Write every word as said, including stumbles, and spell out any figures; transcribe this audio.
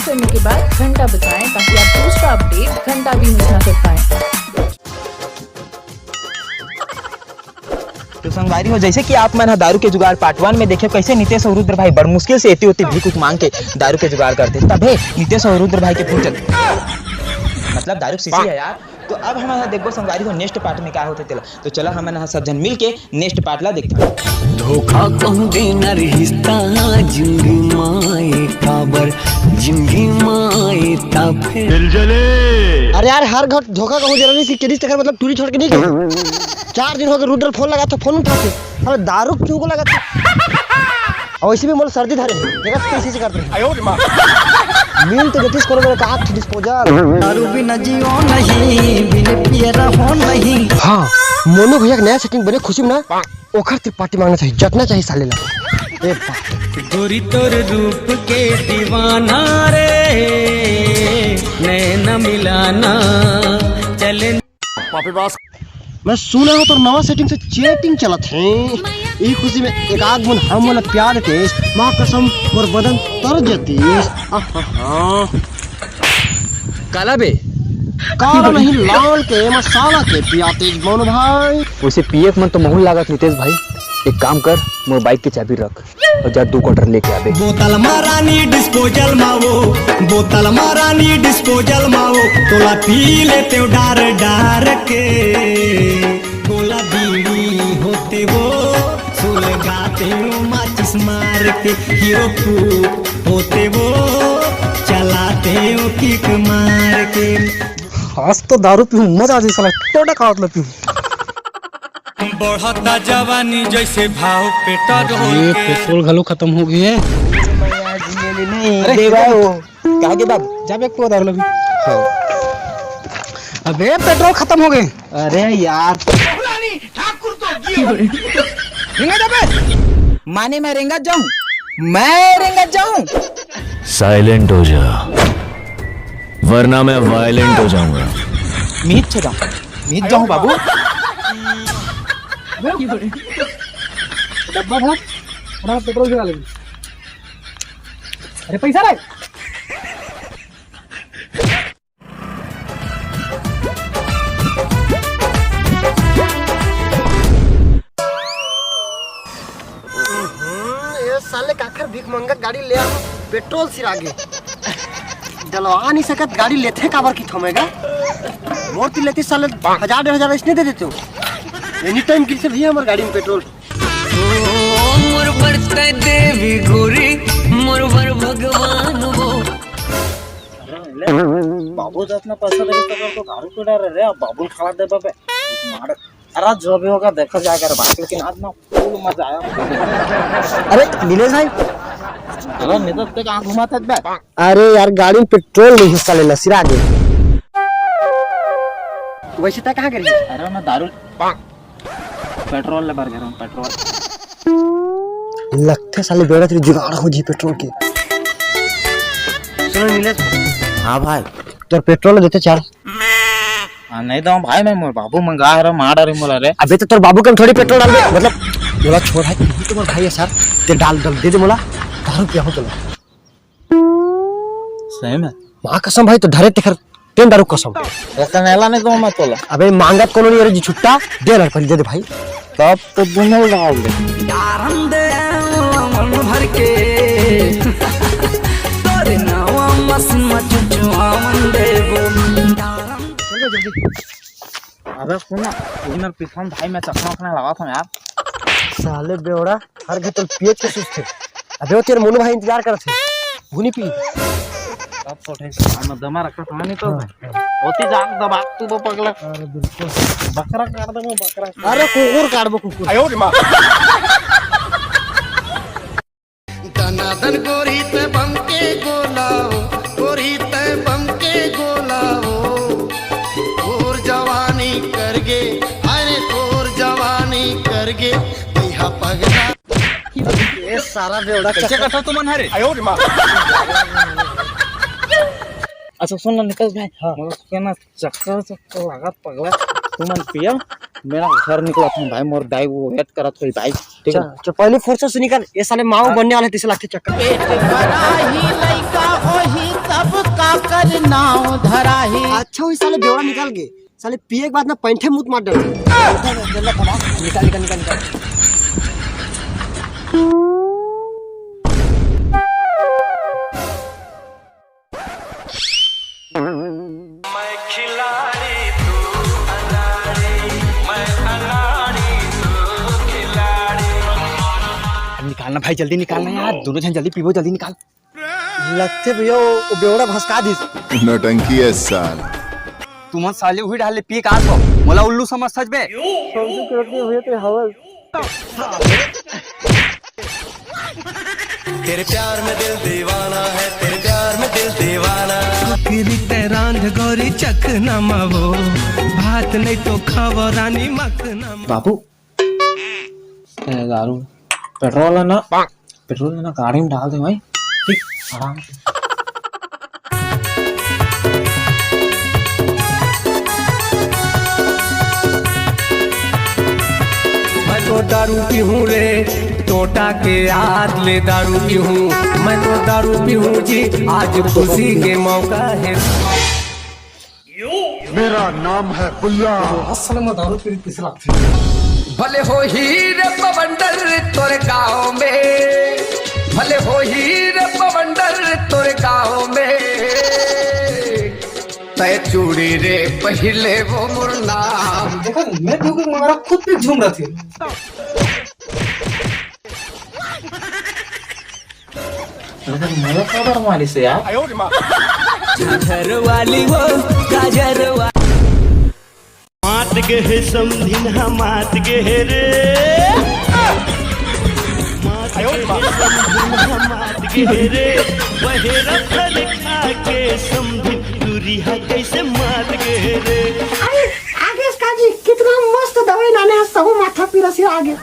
करने के बाद घंटा बजाएं, ताकि आप दूसरा अपडेट घंटा भी मिस ना कर पाएं। तो संगवारी हो, जैसे कि आप मन ह दारू के जुगाड़ पार्ट वन में देखे, कैसे नितेश और रुद्र भाई बड़ मुश्किल से एती ओती भीख उख मांग के दारू के जुगाड़ करते, तभे नितेश और रुद्र भाई के फूट चलते, मतलब दारू के शीशी है यार। तो अब हमन ह देखबो संगवारी हो नेक्स्ट पार्ट में का होथे तेला। तो चला हमन ह सब झन मिल के नेक्स्ट पार्ट ला देखथन। धोखा कहूँ देना रिश्ता जिंदगी माए काबर, जिंदगी माए ता फिर। अरे यार, हर घर धोखा कहूँ देना नहीं, इसकी केडिस तकर मतलब टूरी छोड़ के नहीं गए। चार दिन हो गए, रुद्र फोन लगा था, फोन उठा के, अरे दारू चूको लगा था। और इसी में मोला सर्दी धरे हे। देखा तो इसी से करते हैं। नींद तो जतीश करो मेरे का आँख डिस्पोजल। दारू बिना जियो नहीं, बिन पिए रहो नहीं। हाँ, मोनू भैया के नया सेटिंग बने खुशी में ना, ओखर ते पार्टी मांगना चाहिए, जतना चाहिए साले ला। ए बाप। गोरी तोर रूप के दीवाना रे, नैना मिलाना चले। पापी बास। मैं सुना हूँ तोर नवा सेटिंग से चैटिंग चलत हे। ई खुशी में एक आध बूंद हम वाला प्यार देतेस, माँ कसम मोर बदन तर जतीस। आहा। काला बे? काला नहीं, लाल के मसाला के पियातेस मोनू भाई। वैसे पिए के मन तो महूँ लागत नितेश भाई, एक काम कर, मोर बाइक के चाबी रख। और जा दू क्वार्टर लेके आबे। बोतल मा रानी डिस्पोजल मा वो, बोतल मा रानी डिस्पोजल मा वो, तोला पी लेते हो डार डार के। गोला बीड़ी होते वो, सुलगाते हो माचिस मार के। हीरो पूत होते वो, चलाते हो किक मार के। आज तो दारू पीऊँ, मजा आ जाए साला, टोटा खावत ला पीऊँ। बढ़ता जवानी जैसे भाव पेट्रोल ये के। पेट्रोल घलो खत्म हो गए। अरे, दे भाई, वो। कहाँ के बाबू? जा बे, एक पौधा लगी। हाँ। अबे, पेट्रोल खत्म हो गए। अरे यार। रेंगा जाबे। माने मैं रेंगा जाऊं, मैं रेंगा जाऊं। साइलेंट हो जा, वरना मैं वायलेंट हो जाऊंगा। मीत छो जाऊं, मीत जाऊं बाबू। डब्बा भर, फटाफट पेट्रोल गिरा ले। अरे पैसा रे। हम्म, ये साले काखर भीख मंगत गाड़ी ले आ, पेट्रोल सिरा गे। डलवा नहीं सकत, गाड़ी लेथे काबर की थोमेगा? मोर ती लेती साले हजार डेढ़ हजार इसने दे देते हो। एनी टाइम गिरते भैया हमारे गाड़ी में पेट्रोल। ओ मोर बरतै देवी गोरी, मोर बर भगवान वो। बाबू जातना पैसा देबे तो, तो दारू पी डारे रे, अब बाबू खड़ा देबे बे। मार। अरे जो भी होगा देखा जाएगा रे बात, लेकिन आज ना फुल मजा आया। अरे नीलेश भाई। अरे नितेश, ते कहाँ घुमात हस बे? अरे यार, गाड़ी में पेट्रोल नहीं है साले, नसीरा दे। वैसे तय कहाँ गिर गया? अरे मैं दारू पेट्रोल ले बर गे रहूं, पेट्रोल। लगथे साले बेड़ा तेरी जुगाड़ हो जी पेट्रोल के। सुनो नीलेश। हाँ भाई। तोर पेट्रोल देते चार। हाँ, नहीं दो भाई, मैं मोर बाबू मंगा रहा, मार डारे मोला रे। अबे तो तोर बाबू के हम थोड़ी पेट्रोल डालबे, मतलब, मोला छोड़ है, तू तो मोर भाई है सर, ते डाल, डाल, दे दे मोला, दारू पिया हो तोला। सही में? माँ कसम भाई, तो धरे तेखर तेन दारू कसम। रतन एला नहीं तो मैं तोला। अबे मांगत कोनो नहीं, अरे जी छुट्टा, दे लड़ पड़ी, दे दे भाई। तब तो दोनों डाल दे। डारम दे मन भर के, तोरे नावा मस मचुआवन देबो। डारम। चल बे जल्दी। अबे सुन ना, इधर पीछे में भाई मैं चश्मा वश्मा लगा था यार। साले बेवड़ा, हर घर तल पिए के सुस्ते। अबे वो तेरे मोनू भाई इंतजार करत हे। गुनी पी। अब तो ठीक है, मैं दमा रखा था नहीं तो। हाँ, हाँ। होती जान दबा तू तो पगला। अरे बिल्कुल। बकरा काट दे वो बकरा। अरे कुकुर काट दे कुकुर। आयो रे माँ। दनादन गोरी ते बम के गोलाओ, गोरी ते बम के गोलाओ। तोर जवानी कर गे, अरे तोर जवानी कर गे, तैहा पगला। ए सारा बेवड़ा कैसे चक्कर। कथा तुमन हरे? आयो रे माँ। अच्छा सुन ना नितेश भाई, हाँ। मोला के ना चक्कर चक्कर लागत पगला, तुमन पिया, मैं ना घर निकलत हूँ भाई, मोर दाई वो वेट करत होई भाई, ठीक है? अच्छा, अच्छा, पहले फुर्सत से निकल, ये साले माँ बनने वाले, तीस लाख के चक्कर। पेट भरा ही लइका होही सब कर नाव धराही। अच्छा हुई साले बेवड़ा निकल गे, साले पिए के बाद ना पैंठे मुत मार डर। निकाल, निकाल, निकाल, निकाल। निकालना भाई, जल्दी निकालना यार, दोनों जन जल्दी पीबो, जल्दी निकाल। लगथे भैया, वो, वो बेवड़ा भसका दिस। नौटंकी है साल। तुमन साले उही डाले पी का आत हो, मोला उल्लू समझ सच बे। समझू के रखनी भैया तेरे हवल। तेरे प्यार में दिल दीवाना है, तेरे प्यार में दिल दीवाना। किरी ते रांध गोरी चखना मावो, भात नहीं तो खावो रानी मखना मावो। बाबू, ए, दारू, पेट्रोल है ना, पेट्रोल है ना, गाड़ी में डाल दे भाई। ठीक, आराम से। मैं तो दारू पीहूँ रे, टोटा के याद ले दारू पीहूँ। मैं तो दारू पीहूँ जी, आज खुशी के मौका है। मेरा नाम है बुल्ला। असल में दारू पीरी किस लगथे? भले हो हीरे बवंडर तोरे गाँव में, भले हो हीरे बवंडर तोरे गाँव में, तय चूड़ी रे पहले वो मुरना। देखा, मैं क्योंकि मेरा खुद पे झूम रहा थी। लेकिन मोला काबर मारिस यार? झाझर वाली वो, झाझर वा- मात गे हे समधिन हा, मात गे हे रे। मात गे हे समधिन हा, मात गे हे रे। बहेरा फल खा के समधिन टूरी हा कैसे मात गे हे रे। अरे, आगे इसका जी, कितना मस्त दवाई लाने हैं, सब माथा पीरा से आगे।